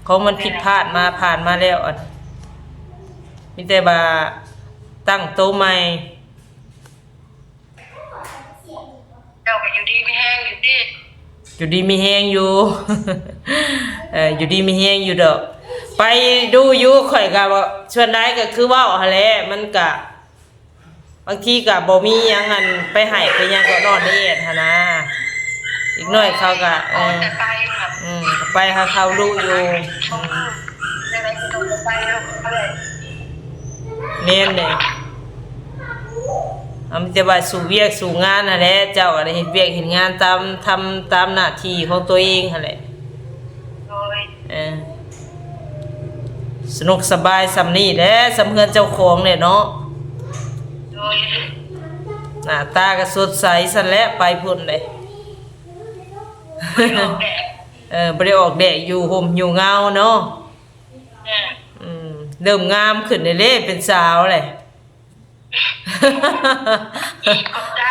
ຂອງມັນຜິດພາດມາ, ຜ່ານມາແລ້ວ. ອັນ ມີແຕ່ວ່າຕັ້ງໂຕໃໝ່. ເຈົ້າກໍຢູ່ດີມີແຮງຢູ່ຕິ? ຢູ່ດີມີແຮງຢູ່. ເອີ ຢູ່ດີມີແຮງຢູ່ດອກ. ໄປດູຢູ່, ຂ້ອຍກໍ ສ່ວນຫຼາຍກໍຄືເວົ້າຫັ້ນແຫຼະ, ມັນກະ ບາງທີກໍບໍ່ມີຫຍັງ ອັນ ໄປໃຫ້ໄປຫຍັງ ກໍນອນແອດຫັ້ນນະ. ອີກໜ້ອຍເຂົາກໍ ເອີ ອືມ ໄປຫາເຂົາດຸຢູ່. ອືມ ແມ່ນເດ້. ອາ ມີແຕ່ວ່າສູ້ວຽກສູ້ງານຫັ້ນແຫຼະ, ເຈົ້າກໍໄດ້ເຮັດວຽກເຮັດງານຕາມ, ທຳຕາມໜ້າທີ່ຂອງຕົວເອງຫັ້ນແຫຼະ. ໂດຍ ເອີ ສະໜຸກສະບາຍສ່ຳນີ້ແຫຼະ ສ່ຳເຮືອນເຈົ້າຂອງແຫຼະເນາະ. ໂດຍ ໜ້າຕາກໍສົດໃສຊັ້ນແຫຼະ ໄປພຸ້ນເດ້. ບໍ່ໄດ້ອອກແດດ ເອີ ບໍ່ໄດ້ອອກແດດ ຢູ່ຮົ່ມຢູ່ເງົາເນາະ. ແມ່ນ ອືມ ເລີ່ມງາມຂຶ້ນເດ້ ເປັນສາວແຫຼະ. ຂອບໃຈ.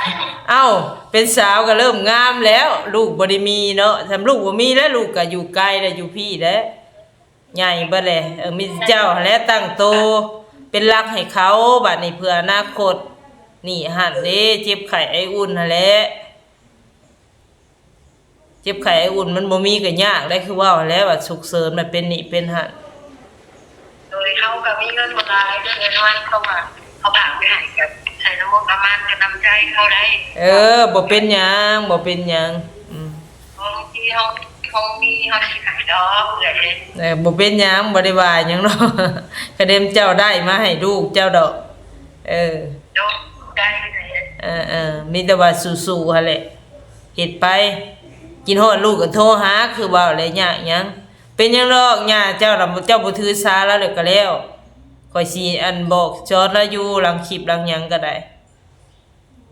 ເອົ້າ ເປັນສາວກໍເລີ່ມງາມແລ້ວ ລູກບໍ່ໄດ້ມີເນາະ. ຖ້າລູກບໍ່ມີແລ້ວ ລູກກໍຢູ່ໄກແລ້ວ ຢູ່ພີ້ແລ້ວ ໃຫຍ່ເບິດແລ້ວ. ເອີ ມີແຕ່ເຈົ້າຫັ້ນແຫຼະຕັ້ງໂຕເປັນຫຼັກໃຫ້ເຂົາ ບາດນີ້ເພື່ອອະນາຄົດ. ນີ້ຫັ້ນເດ້ ເຈັບໄຂ້ໄອອຸ່ນຫັ້ນແຫຼະ. ເຈັບໄຂ້ໄອອຸ່ນມັນບໍ່ມີກໍຍາກໄດ໋ ຄືເວົ້າຫັ້ນແຫຼະ ວ່າສຸກເສີນ ມັນເປັນນີ້ເປັນຫັ້ນ. ໂດຍ ເຮົາກໍມີເງິນບໍ່ຫຼາຍເດ້ ເງິນມັນ ເພາະວ່າເຂົາຝາກໄວ້ໃຫ້ ກໍໃຊ້ນ້ຳມົກນ້ຳມັນ ກໍນ້ຳໃຈເຂົາໄດ໋. ເອີ ບໍ່ເປັນຫຍັງ ບໍ່ເປັນຫຍັງ. ອືມ ບາງທີເຮົາ ເຮົາມີ ເຮົາຊິໃຫ້ດອກເອື້ອຍເອີຍ. ເອີ ບໍ່ເປັນຫຍັງ ບໍ່ໄດ້ວ່າຫຍັງດອກ ກະເດັມເຈົ້າໄດ້ມາໃຫ້ລູກເຈົ້າດອກ. ເອີ ໂດຍ ໄດ້ເລີຍ. ເອີໆ ມີແຕ່ວ່າສູ້ໆຫັ້ນແຫຼະ ເຮັດໄປ. ກິນຮອດລູກກໍໂທຫາ ຄືເວົ້າແຫຼະ ຍາກຫຍັງ. ເປັນຫຍັງດອກ ຍ່າເຈົ້າລະ ເຈົ້າບໍ່ຖືສາລາວແລ້ວກໍແລ້ວ. ຂ້ອຍຊິ ອັນ ບອກສອນລາວຢູ່ຫຼັງຄລິບຫຼັງຫຍັງກໍໄດ້.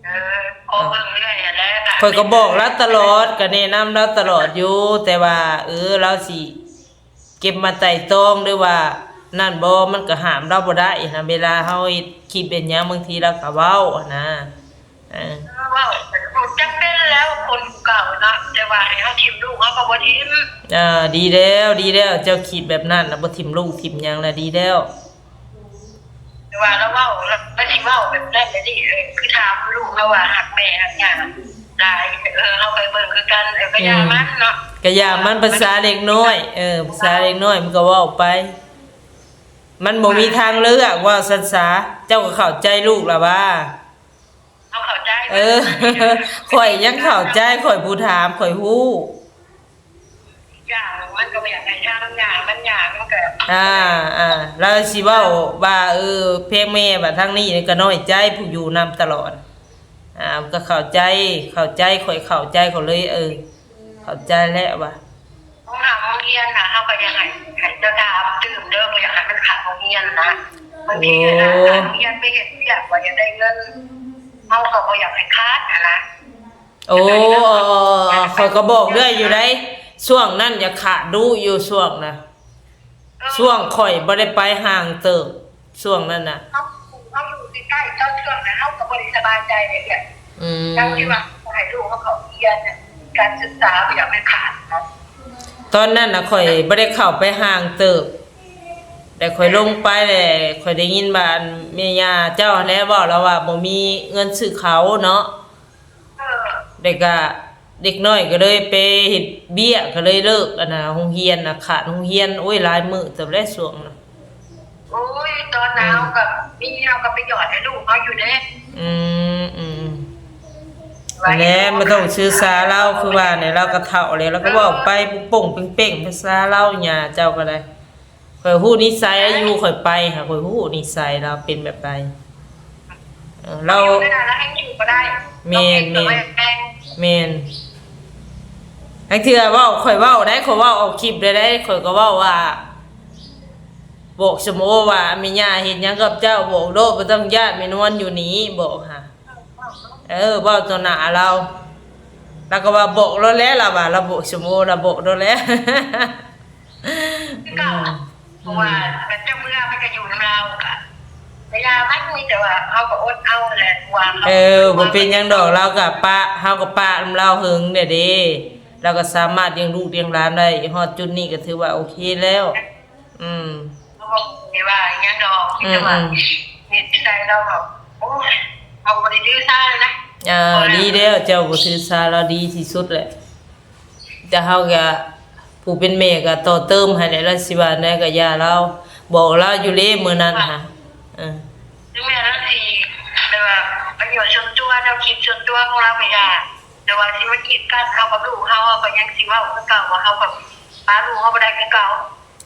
ເອີ ຂໍເບິ່ງເລື້ອຍຫັ້ນແຫຼະ. ຂ້ອຍກໍບອກລາວຕະຫຼອດ ກໍແນະນຳລາວຕະຫຼອດຢູ່ ແຕ່ວ່າ ເອີ ລາວຊິເກັບມາໄຕ່ຕອງ ຫຼືວ່ານັ້ນບໍ່ ມັນກໍຫ້າມລາວບໍ່ໄດ້ນະ. ເວລາເຮົາເຮັດຄລິບເຮັດຫຍັງ ບາງທີລາວກໍເວົ້າຫັ້ນນະ. ເອີ ເວົ້າ ຈຳເປັນແລ້ວ ຄົນເກົ່າເນາະ ແຕ່ວ່າໃຫ້ເຮົາຖິ້ມລູກ ເຮົາກໍບໍ່ຖິ້ມ. ເອີ ດີແລ້ວ ດີແລ້ວ ເຈົ້າຄິດແບບນັ້ນນະ ບໍ່ຖິ້ມລູກຖິ້ມຫຍັງນະ ດີແລ້ວ. ແຕ່ວ່າລາວເວົ້າ ລາວຊິເວົ້າແບບນັ້ນແບບນີ້ ເອີ ຄືຖາມລູກເຮົາວ່າຮັກແມ່ຮັກຫຍັງຫຼາຍ. ເອີ ເຮົາໄປເບິ່ງຄືກັນ. ເອີ ກໍຢ່າມັນເນາະ ກໍຢ່າມັນ ພາສາເດັກນ້ອຍ. ເອີ ພາສາເດັກນ້ອຍມັນກໍເວົ້າໄປ ມັນບໍ່ມີທາງເລືອກ ເວົ້າຊັ້ນສາ. ເຈົ້າກໍເຂົ້າໃຈລູກລະຫວາ? ເຮົາເຂົ້າໃຈ. ເອີ ຂ້ອຍຍັງເຂົ້າໃຈ ຂ້ອຍຜູ້ຖາມ ຂ້ອຍຮູ້. ຢ່າງມັນກໍບໍ່ຢາກໃຫ້ທາງຫຍັງ ມັນຫຍັງມັນກໍ ອ່າ ອ່າ ລາວຊິເວົ້າວ່າ ເອີ ພຽງແມ່ວ່າທາງນີ້ກໍນ້ອຍໃຈ ຜູ້ຢູ່ນຳຕະຫຼອດ. ອ່າ ກໍເຂົ້າໃຈ ເຂົ້າໃຈ ຂ້ອຍເຂົ້າໃຈ ຂ້ອຍເລີຍ ເອີ ເຂົ້າໃຈແລ້ວວ່າ ໂຮງຮຽນນະ ເຮົາກໍຢາກໃຫ້ ໃຫ້ເຈົ້າຖາມຕື່ມເດີ ບໍ່ຢາກໃຫ້ມັນຂາດໂຮງຮຽນນະ. ບາງທີນະ ໂອ້ ຂາດໂຮງຮຽນໄປເຮັດວຽກ ວ່າຢາກໄດ້ເງິນ ເຮົາກໍບໍ່ຢາກໃຫ້ຂາດຫັ້ນນະ. ໂອ້ ຂ້ອຍກໍບອກເລື້ອຍຢູ່ໃດ໋ ຊ່ວງນັ້ນຢາກຂາດດຸຢູ່ ຊ່ວງນະ ເອີ ຊ່ວງຂ້ອຍບໍ່ໄດ້ໄປຫ່າງເຕີບ ຊ່ວງນັ້ນນະ. ເຮົາ ເຮົາຢູ່ໃກ້ໆ ເຈົ້າ ຊ່ວງນັ້ນເຮົາກໍບໍ່ໄດ້ສະບາຍໃຈເດ້. ອືມ ຈັ່ງທີ່ວ່າໃຫ້ລູກເຮົາເຂົ້າຮຽນ ການສຶກສາບໍ່ຢາກໃຫ້ຂາດເນາະ. ຕອນນັ້ນນະ ຂ້ອຍບໍ່ໄດ້ເຂົ້າໄປຫ່າງເຕີບ ແຕ່ຂ້ອຍລົງໄປແລ້ວ ຂ້ອຍໄດ້ຍິນວ່າ ອັນ ແມ່ຍ່າເຈົ້າຫັ້ນແຫຼະເວົ້າ ລາວວ່າບໍ່ມີເງິນຊື້ເຂົ້າເນາະ. ເອີ ແລ້ວກະເດັກນ້ອຍກໍເລີຍໄປເຮັດວຽກ ກໍເລີຍເລີກ ອັນນະ ໂຮງຮຽນນະ ຂາດໂຮງຮຽນ. ໂອ້ຍ ຫຼາຍມື້ເຕີບແລ້ວຊ່ວງນະ. ໂອ້ຍ ຕອນນະ ອືມ ເຮົາກໍມີ ເຮົາກໍໄປຢອດໃຫ້ລູກເຮົາຢູ່ເດ້. ອືມ ອືມ ວ່າ ແຫຼະ ບໍ່ຕ້ອງຖືສາລາວ ຄືວ່າແຫຼະ ລາວກໍເຖົ້າແລ້ວ ລາວກໍເວົ້າໄປ ເອີ ໂປ່ງໆເປັງໆ ພາສາລາວ. ຍ່າເຈົ້າກໍໄດ້ ຂ້ອຍຮູ້ນິໄສຢູ່ ຂ້ອຍໄປຫາ ຂ້ອຍຮູ້ນິໄສລາວເປັນແບບໃດ. ເອີ ລາວ ຢູ່ໄດ້ນະ ລາວແຮ່ງຢູ່ບໍ່ໄດ້. ແມ່ນ ແມ່ນ ແມ່ນ. ລາງເທື່ອເວົ້າ ຂ້ອຍເວົ້າໄດ໋ ຂ້ອຍເວົ້າອອກຄລິບໄດ້ ຂ້ອຍກໍເວົ້າວ່າ ບອກສົມໂອວ່າ ແມ່ຍ່າເຮັດຫຍັງກັບເຈົ້າ ບອກໂລດ ບໍ່ຕ້ອງຢ້ານ ແມ່ນວນຢູ່ນີ້ ບອກຫາ. ເອີ ເວົ້າຕໍ່ໜ້າລາວ ລາວກໍວ່າບອກໂລດແຫຼະ ລາວວ່າ ລາວບອກສົມໂອ ລາວບອກໂລດແຫຼະ. ຄືເກົ່າ ອືມ ເພາະວ່າມັນຈະເມື່ອ ມັນກໍຢູ່ນຳລາວ ກໍໄປຢ່າມັນ ມີແຕ່ວ່າເຮົາກໍອົດເອົາແຫຼະ ວ່າເຮົາ ເອີ ບໍ່ເປັນຫຍັງດອກ ລາວກໍປະ ເຮົາກໍປະນຳລາວເຫິງແລ້ວເດ້ ລາວກໍສາມາດລ້ຽງລູກລ້ຽງຫຼານໄດ້ ຮອດຈຸດນີ້ກໍຖືວ່າໂອເຄແລ້ວ. ອືມ ເຮົາບໍ່ໄດ້ວ່າຫຍັງດອກ ມີແຕ່ວ່າ ອືມ ເຫັນໃຈລາວແບບ ໂອ້ຍ ເຮົາບໍ່ໄດ້ຖືສາລະນະ. ອ່າ ດີແລ້ວ ເຈົ້າບໍ່ຖືສາລາວ ດີທີ່ສຸດແຫຼະ. ແຕ່ເຮົາກະ ຜູ້ເປັນແມ່ກະຕໍ່ເຕີມໃຫ້ແຫຼະ ລາວຊິວ່າແນວໃດກະຢ່າລາວ ບອກລາວຢູ່ເດ້ມື້ນັ້ນຫະ. ເອີ ເຖິງແມ່ນລາວຊິແບບວ່າປະໂຫຍດສ່ວນຕົວ ແນວຄິດສ່ວນຕົວຂອງລາວກະຢ່າ ແຕ່ວ່າຊິມາກີດກັນເຮົາກັບລູກເຮົາ ເຮົາກະຍັງຊິເວົ້າຄືເກົ່າວ່າເຮົາກະປະລູກເຮົາບໍ່ໄດ້ຄືເກົ່າ.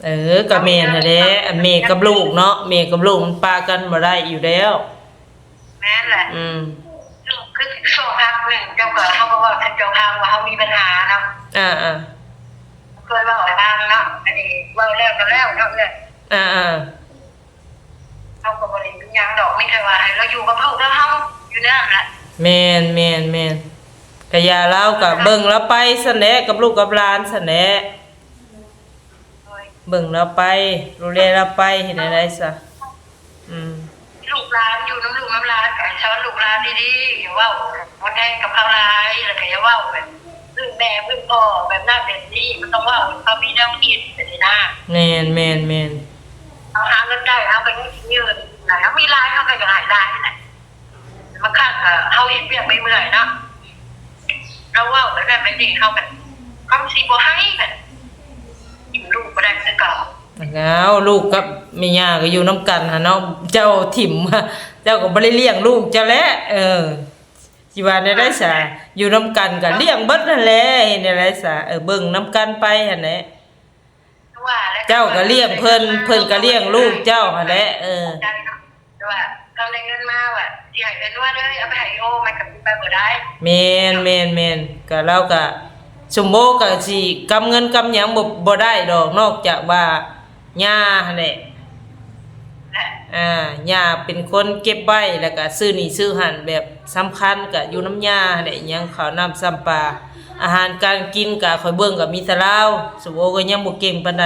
ເອີ ກະແມ່ນຫັ້ນແຫຼະ ແມ່ກັບລູກເນາະ ແມ່ກັບລູກມັນປະກັນບໍ່ໄດ້ຢູ່ແລ້ວ. ແມ່ນແຫຼະ ອືມ ຄືຊ່ວງພັກໜຶ່ງ ເຈົ້າກໍ ເຮົາກໍເວົ້າໃຫ້ເຈົ້າຟັງວ່າເຮົາມີບັນຫານຳ ອ່າໆ ເຄີຍເວົ້າໃຫ້ຟັງເນາະ ອັນນີ້ເວົ້າແລ້ວກໍແລ້ວເນາະເອື້ອຍ. ອ່າໆ ເຮົາກໍບໍ່ໄດ້ເປັນຫຍັງດອກ ມີແຕ່ວ່າໃຫ້ລາວຢູ່ກັບລູກລາວ ເຮົາຢູ່ໃນນັ້ນແຫຼະ. ແມ່ນໆໆ ກະຢ່າລາວ ກະເບິ່ງລາວໄປຊັ້ນແຫຼະ ກັບລູກກັບຫຼານຊັ້ນແຫຼະ. ໂດຍ ເບິ່ງລາວໄປ ດູແລລາວໄປ ເຮັດແນວໃດຊະ. ອືມ ລູກຫຼານ ຢູ່ນຳລູກນຳຫຼານ ກະໃຫ້ສອນລູກຫຼານດີໆ ຢ່າເວົ້າຮຸນແຮງກັບເຂົາຫຼາຍ ແລ້ວກະຢ່າເວົ້າແບບ ພື້ນແມ່ພື້ນພໍ່ ແບບນັ້ນແບບນີ້ ມັນຕ້ອງເວົ້າໃຫ້ເຂົາມີແນວຄິດ ຈັ່ງຊີ້ນະ. ແມ່ນໆໆ ເຮົາຫາເງິນໄດ້ ເຮົາກະຍັງຊິມີເງິນ ເຮົາມີຫຼາຍ ເຮົາກະຢາກໃຫ້ຫຼາຍຫັ້ນແຫຼະ. ບາງຄັ້ງກະເຮົາເຮັດວຽກເມື່ອຍໆເນາະ ລາວເວົ້າແບບນັ້ນແບບນີ້ ເຮົາກະ ເຮົາຊິບໍ່ໃຫ້ ກະຖິ້ມລູກບໍ່ໄດ້ຄືເກົ່າ. ອ້າວ ລູກກັບແມ່ຍ່າກະຢູ່ນຳກັນຫັ້ນເນາະ ເຈົ້າຖິ້ມ ເຈົ້າກະບໍ່ໄດ້ລ້ຽງລູກເຈົ້າແຫຼະ. ເອີ ຊິວ່າແນວໃດສະ ຢູ່ນຳກັນກະລ້ຽງເບິດຫັ້ນແຫຼະ ເຮັດແນວໃດສະ ເອີ ເບິ່ງນຳກັນໄປຫັ້ນແຫຼະ. ເຈົ້າກະລ້ຽງເພິ່ນ ເພິ່ນກະລ້ຽງລູກເຈົ້າຫັ້ນແຫຼະ. ເອີ ແຕ່ວ່າເຮົາໄດ້ເງິນມາວ່າຊິໃຫ້ເອື້ອຍນົວເດີ ເອົາໄປໃຫ້ໂອ ມັນກະເປັນໄປບໍ່ໄດ້. ແມ່ນໆໆ ກະລາວກະ ສົມໂພກະຊິກຳເງິນກຳຫຍັງບໍ່ ບໍ່ໄດ້ດອກ ນອກຈາກວ່າຍ່າຫັ້ນແຫຼະ. ອ່າ ຍ່າເປັນຄົນເກັບໄວ້ ແລ້ວກະຊື້ນີ້ຊື້ຫັ້ນ ແບບສຳຄັນກະຢູ່ນຳຍ່າຫັ້ນແຫຼະ ອີ່ຫຍັງເຂົ້ານ້ຳຊ້ຳປາ ອາຫານການກິນກະຂ້ອຍເບິ່ງກະມີແຕ່ລາວ ສົມໂພກະຍັງບໍ່ເກັ່ງປານໃດ.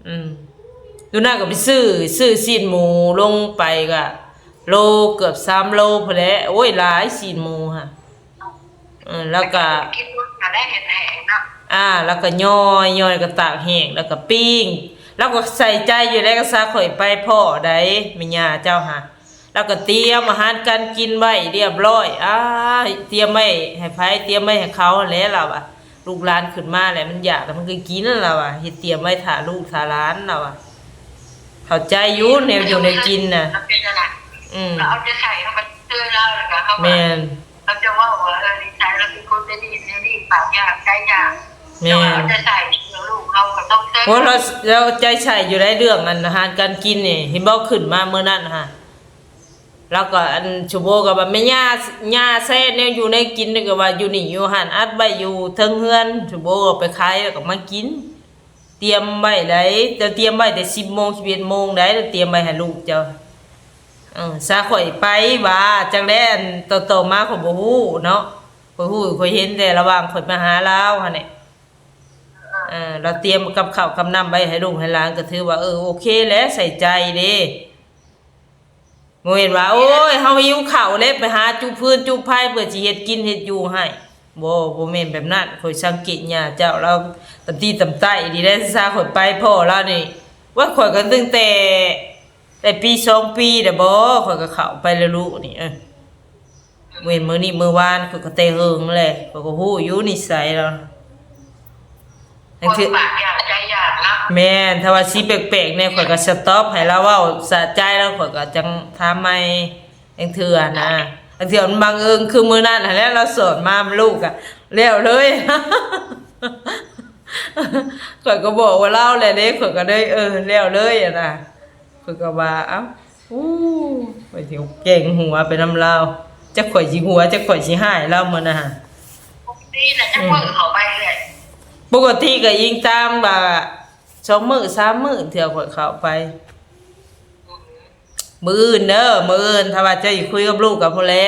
ອືມ ດູນາກະໄປຊື້ ຊື້ຊີ້ນໝູລົງໄປກະໂລເກືອບສາມໂລພຸ້ນແຫຼະ. ໂອ້ຍ ຫຼາຍຊີ້ນໝູຫັ້ນ. ເອີ ແລ້ວກະ ອ່າ ແລ້ວກະຍ່ອຍ ຍ່ອຍກະຕາກແຫ້ງ ແລ້ວກະປີ້ງ ລາວກະໃສ່ໃຈຢູ່ໃດ໋ ກະຊາຂ້ອຍໄປພໍ້ໃດ໋ ແມ່ຍ່າເຈົ້າຫາ ລາວກະຕຽມອາຫານການກິນໄວ້ລຽບລ້ອຍ. ອ້າ ຕຽມໄວ້ໃຫ້ໃຜ? ຕຽມໄວ້ໃຫ້ເຂົາຫັ້ນແຫຼະ ລາວວ່າ ລູກຫຼານຂຶ້ນມາແລ້ວມັນຢາກແລ້ວມັນກະກິນ ລາວວ່າ ເຮັດຕຽມໄວ້ຖ້າລູກຖ້າຫຼານ ລາວວ່າ ເຂົ້າໃຈຢູ່ແນວຢູ່ແນວກິນນະ. ອືມ ເອົາໃຈໃສ່ ເຮົາກະເຕືອນລາວ ແລ້ວກະເຮົາ ແມ່ນ ເຮົາຈະເວົ້າວ່າ ເອີ ນິໄສລາວເປັນຄົນແນວນີ້ແນວນີ້ ປາກຢາກໃຈຢາກ. ແມ່ນ ເຮົາເອົາໃຈໃສ່ ເລື່ອງລູກເຮົາກະຕ້ອງເຊີນ ໂອ້ ລາວ ລາວໃຈໃສ່ຢູ່ໃດ໋ ເລື່ອງອັນອາຫານການກິນນີ້ ເຫັນບໍ່ ຂຶ້ນມາມື້ນັ້ນຫາ ລາວກະ ອັນ ຊຸໂບກະວ່າ ແມ່ຍ່າ ຍ່າແຊ່ແນວຢູ່ແນວກິນ ກະວ່າຢູ່ນີ້ຢູ່ຫັ້ນ ອັດໄວ້ຢູ່ເທິງເຮືອນ ຊຸໂບກະໄປຂາຍ ລາວກະມາກິນ ຕຽມໄວ້ໃດ໋ ແຕ່ຕຽມໄວ້ແຕ່ສິບໂມງ ສິບເອັດໂມງໃດ໋ ລາວຕຽມໄວ້ໃຫ້ລູກເຈົ້າ. ເອີ ຊາຂ້ອຍໄປວ່າ ຈັກແລ ອັນ ຕໍ່ໆມາຂ້ອຍບໍ່ຮູ້ເນາະ ຂ້ອຍຮູ້ ຂ້ອຍເຫັນແຕ່ລະຫວ່າງຂ້ອຍມາຫາລາວຫັ້ນແຫຼະ. ເອີ ລາວຕຽມກັບເຂົ້າກັບນ້ຳໄວ້ໃຫ້ລູກໃຫ້ຫຼານ ກະຖືວ່າ ເອີ ໂອເຄແຫຼະ ໃສ່ໃຈເດ້. ບໍ່ແມ່ນວ່າ ໂອ້ຍ ເຮົາຫິວເຂົ້າເດ້ ໄປຫາຈຸຟືນຈຸໄຟເພື່ອຊິເຮັດກິນເຮັດຢູ່ໃຫ້. ບໍ່ ບໍ່ແມ່ນແບບນັ້ນ. ຂ້ອຍສັງເກດຍ່າເຈົ້າ ລາວຕຳຕີຕຳໄຕ້ດີແລ້ວ. ຊາຂ້ອຍໄປພໍ້ລາວນີ້ ວ່າ ຂ້ອຍກະຕັ້ງແຕ່ ໄດ້ປີສອງປີແລ້ວບໍ ຂ້ອຍກະເຂົ້າໄປແລ້ວລູກນີ້ ເອີ. ເວັ້ນມື້ນີ້ມື້ວານ ຂ້ອຍກະແຕ່ເຫິງແຫຼະ ຂ້ອຍກະຮູ້ຢູ່ນິໄສລາວ. ບາງເທື່ອ ປາກຢາກໃຈຢາກເນາະ. ແມ່ນ ຖ້າວ່າຊິແປກໆແດ່ ຂ້ອຍກະສະຕັອບໃຫ້ລາວເວົ້າສະໃຈລາວ ຂ້ອຍກະຈັ່ງຖາມໃໝ່ຈັ່ງເທື່ອນະ. ບາງເທື່ອມັນບັງເອີນຄືມື້ນັ້ນຫັ້ນແຫຼະ ລາວສອນມາ ມັນລູກກະແລ້ວເລີຍ. ຂ້ອຍກະບອກວ່າລາວແຫຼະເດ້ ຂ້ອຍກະເລີຍ ເອີ ແລ້ວເລີຍຫັ້ນນະ. ຂ້ອຍກະວ່າ ເອົ້າ ໂອ້ ຂ້ອຍຊິແກງຫົວໄປນຳລາວ ຈັກຂ້ອຍຊິຫົວ ຈັກຂ້ອຍຊິຮ້າຍລາວມື້ນັ້ນຫັ້ນ. ປົກກະຕິນະ ຈັກມື້ເຂົ້າໄປເອື້ອຍ? ປົກກະຕິກະອີງຕາມວ່າ ສອງມື້ສາມມື້ເທື່ອຂ້ອຍເຂົ້າໄປ. ມື້ອື່ນເດີ ມື້ອື່ນ ຖ້າວ່າເຈົ້າຊິຄຸຍກັບລູກກະພຸ້ນແຫຼະ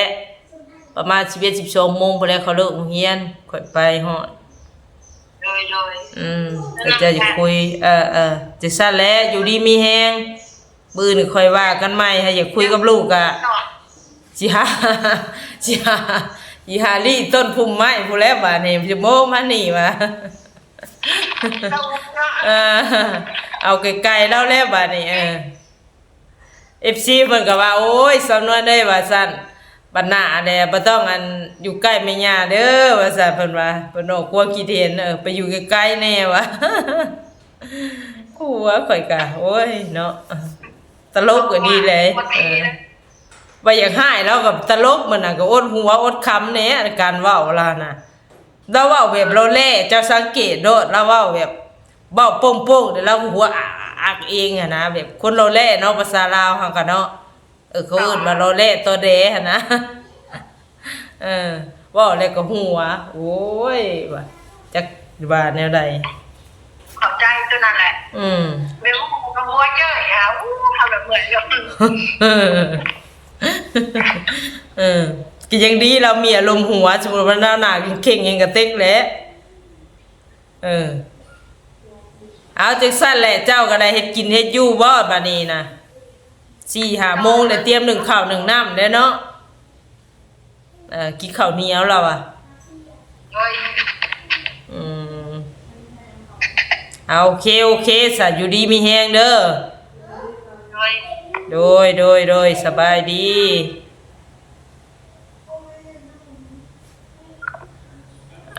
ປະມານສິບເອັດ ສິບສອງໂມງພຸ້ນແຫຼະ ເຂົາເລີກໂຮງຮຽນ ຂ້ອຍໄປຮອດ. ໂດຍໆ ອືມ ແລ້ວເຈົ້າຊິຄຸຍ ເອີໆ ຈັ່ງຊັ້ນແຫຼະ ຢູ່ດີມີແຮງ. ມື້ອື່ນຄ່ອຍວ່າກັນໃໝ່ ຖ້າຢາກຄຸຍກັບລູກກະຊິຫາ ຊິຫາ ຊິຫາລີ້ຕົ້ນພຸ່ມໄມ້ພຸ້ນແຫຼະ ບາດນີ້ ຊິໂມມານີ້ວ່າ ເອີ ເອົາໄກໆລາວແຫຼະບາດນີ້ ເອີ. ເອັຟຊີ ເພິ່ນກະວ່າ ໂອ້ຍ ສາວນວນເອີຍ ວ່າຊັ້ນ ບັດໜ້າແດ່ ບໍ່ຕ້ອງ ອັນ ຢູ່ໃກ້ແມ່ຍ່າເດີ ວ່າຊັ້ນ ເພິ່ນວ່າ ເພິ່ນອອກຄວາມຄິດເຫັນ ເອີ ໄປຢູ່ໄກໆແດ່ວ່າ. ໂອ້ ຂ້ອຍກະ ໂອ້ຍ ເນາະ ຕະຫຼົກກະດີເລີຍ ເອີ ວ່າຢາກຮ້າຍລາວກະຕະຫຼົກ ມັນນະ ກະອົດຫົວອົດຄຳແດ່ ການເວົ້າລາວນະ. ລາວເວົ້າແບບລໍແຫຼ ເຈົ້າສັງເກດໂລດ ລາວເວົ້າແບບ ເວົ້າໂປ້ງໆ ແລ້ວລາວກະຫົວອາກເອງຫັ້ນນະ ແບບຄົນລໍແຫຼເນາະ ພາສາລາວເຮົາກະເນາະ ເອີ ເຂົາເອີ້ນວ່າລໍແຫຼຕໍແດ່ຫັ້ນນະ ເອີ ເວົ້າແລ້ວກະຫົວ ໂອ້ຍ ວ່າ ຈັກວ່າແນວໃດ. ເຂົ້າໃຈຕົວນັ້ນແຫຼະ. ອືມ ແບບວ່າກໍຫົວເຈີຍ ຫາ ໂອ້ ເຮົາລະເມື່ອຍເນາະ. ເອີ ກໍຍັງດີລາວມີອາລົມຫົວ ສົມມຸດວ່າລາວໜ້າເຄັ່ງໆ ແຮງກະເຕັກແຫຼະ. ເອີ ເອົາ ຈັ່ງຊັ້ນແຫຼະ ເຈົ້າກໍໄດ້ເຮັດກິນເຮັດຢູ່ບໍ່ບາດນີ້ນະ? ສີ່ຫ້າໂມງແລ້ວ ຕຽມໜຶ້ງເຂົ້າໜຶ້ງນ້ຳແລ້ວເນາະ. ເອີ ກິນເຂົ້າໜຽວລາວວ່າ. ໂດຍ ອືມ ເອົາ ໂອເຄ ໂອເຄ ສະ ຢູ່ດີມີແຮງເດີ. ໂດຍ ໂດຍ ໂດຍ ໂດຍ ສະບາຍດີ.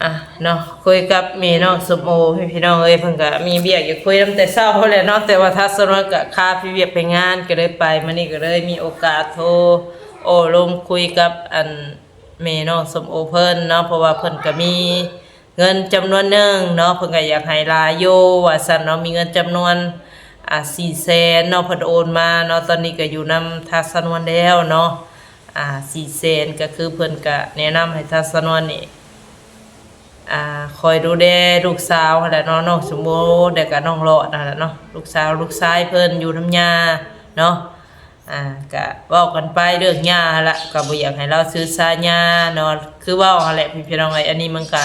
ອ່ະເນາະ ຄຸຍກັບແມ່ນ້ອງສົມໂອ ພີ່ນ້ອງເອີຍ ເພິ່ນກະມີວຽກຢາກຄຸຍນຳແຕ່ເຊົ້າພຸ້ນແຫຼະເນາະ ແຕ່ວ່າທາງສາວນວນກະຄາໄປວຽກໄປງານ ກະເລີຍໄປ ມື້ນີ້ກະເລີຍມີໂອກາດໂທໂອ້ລົມຄຸຍກັບ ອັນ ແມ່ນ້ອງສົມໂອເພິ່ນເນາະ ເພາະວ່າເພິ່ນກະມີເງິນຈຳນວນໜຶ່ງເນາະ ເພິ່ນກະຢາກໃຫ້ຫຼາຍຢູ່ວ່າຊັ້ນເນາະ ມີເງິນຈຳນວນ ອ່າ ສີ່ແສນເນາະ ເພິ່ນໂອນມາເນາະ ຕອນນີ້ກະຢູ່ນຳທາງສາວນວນແລ້ວເນາະ. ອ່າ ສີ່ແສນ ກໍຄືເພິ່ນກະແນະນຳໃຫ້ທາງສາວນວນນີ້ ອ່າ ຄອຍດູແລລູກສາວຫັ້ນແຫຼະເນາະ ນ້ອງສົມໂອ ແລ້ວກະນ້ອງຫຼອດຫັ້ນແຫຼະເນາະ ລູກສາວລູກຊາຍເພິ່ນຢູ່ນຳຍ່າເນາະ. ອ່າ ກະເວົ້າກັນໄປເລື່ອງຍ່າຫັ້ນລະ ກະບໍ່ຢາກໃຫ້ລາວຖືສາຍ່າເນາະ ຄືເວົ້າຫັ້ນແຫຼະ ພີ່ນ້ອງເອີຍ ອັນນີ້ມັນກະ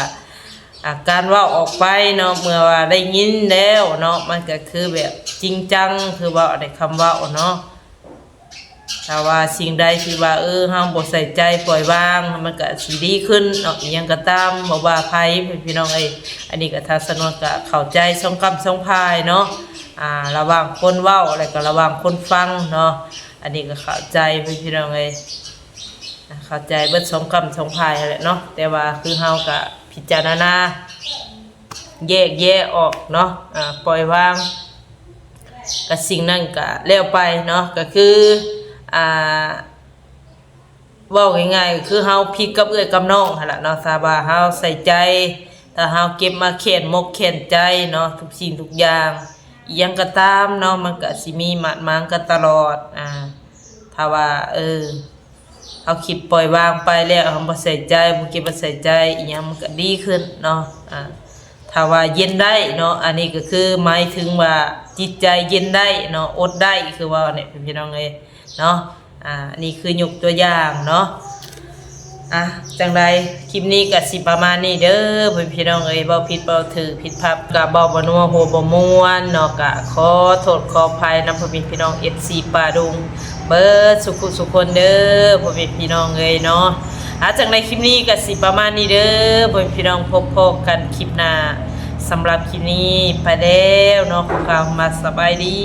ອ່າ ການເວົ້າອອກໄປເນາະ ເມື່ອວ່າໄດ້ຍິນແລ້ວເນາະ ມັນກະຄືແບບຈິງຈັງ ຄືເວົ້າໃນຄຳເວົ້າເນາະ. ຖ້າວ່າສິ່ງໃດທີ່ວ່າ ເອີ ເຮົາບໍ່ໃສ່ໃຈ ປ່ອຍວາງ ມັນກະຊິດີຂຶ້ນເນາະ ອີ່ຫຍັງກໍຕາມ ບໍ່ວ່າໃຜ ພີ່ນ້ອງເອີຍ. ອັນນີ້ກໍທາງສາວນວນກໍເຂົ້າໃຈສອງກ້ຳສອງຝ່າຍເນາະ ອ່າ ລະຫວ່າງຄົນເວົ້າ ແລະກໍລະຫວ່າງຄົນຟັງເນາະ. ອັນນີ້ກໍເຂົ້າໃຈ ພີ່ນ້ອງເອີຍ ເຂົ້າໃຈເບິດສອງກ້ຳສອງຝ່າຍຫັ້ນແຫຼະເນາະ ແຕ່ວ່າຄືເຮົາກໍພິຈາລະນາ ແຍກແຍະອອກເນາະ ອ່າ ປ່ອຍວາງ ກະສິ່ງນັ້ນກະແລ້ວໄປເນາະ ກະຄື ອ່າ ເວົ້າງ່າຍໆ ກະຄືເຮົາຜິດກັບເອື້ອຍກັບນ້ອງຫັ້ນລະເນາະ ຖ້າວ່າເຮົາໃສ່ໃຈ ຖ້າເຮົາເກັບມາແຄ້ນມົກແຄ້ນໃຈເນາະ ທຸກສິ່ງທຸກຢ່າງ ອີ່ຫຍັງກໍຕາມເນາະ ມັນກະຊິມີບາດໝາງກັນຕະຫຼອດ ອ່າ ຖ້າວ່າ ເອີ ເຮົາຄິດປ່ອຍວາງໄປແລ້ວ ເຮົາບໍ່ໃສ່ໃຈ ບໍ່ເກັບມາໃສ່ໃຈ ອີ່ຫຍັງມັນກະດີຂຶ້ນເນາະ. ອ່າ ຖ້າວ່າເຢັນໄດ້ເນາະ ອັນນີ້ກໍຄືໝາຍເຖິງວ່າຈິດໃຈເຢັນໄດ້ເນາະ ອົດໄດ້ ຄືວ່າແຫຼະ ພີ່ນ້ອງເອີຍເນາະ. ອ່າ ອັນນີ້ຄືຍົກຕົວຢ່າງເນາະ. ອ່າ ຈັ່ງໃດຄລິບນີ້ກໍຊິປະມານນີ້ເດີ ພໍ່ແມ່ພີ່ນ້ອງເອີຍ ເວົ້າຜິດເວົ້າຖືກ ຜິດພາດ ກະເວົ້າບໍ່ນົວຫົວບໍ່ມ່ວນເນາະ ກະຂໍໂທດຂໍອະໄພນຳພໍ່ແມ່ພີ່ນ້ອງ ເອັຟຊີ ປ່າດົງ ເບິດສຸຂູສຸຄົນເດີ ພໍ່ແມ່ພີ່ນ້ອງເອີຍເນາະ. ອ່າ ຈັ່ງໃດຄລິບນີ້ກໍຊິປະມານນີ້ເດີ ພໍ່ແມ່ພີ່ນ້ອງ ພົບພໍ້ກັນຄລິບໜ້າ. ສຳລັບຄລິບນີ້ໄປແລ້ວເນາະ ຂໍກ່າວຄຳວ່າສະບາຍດີ.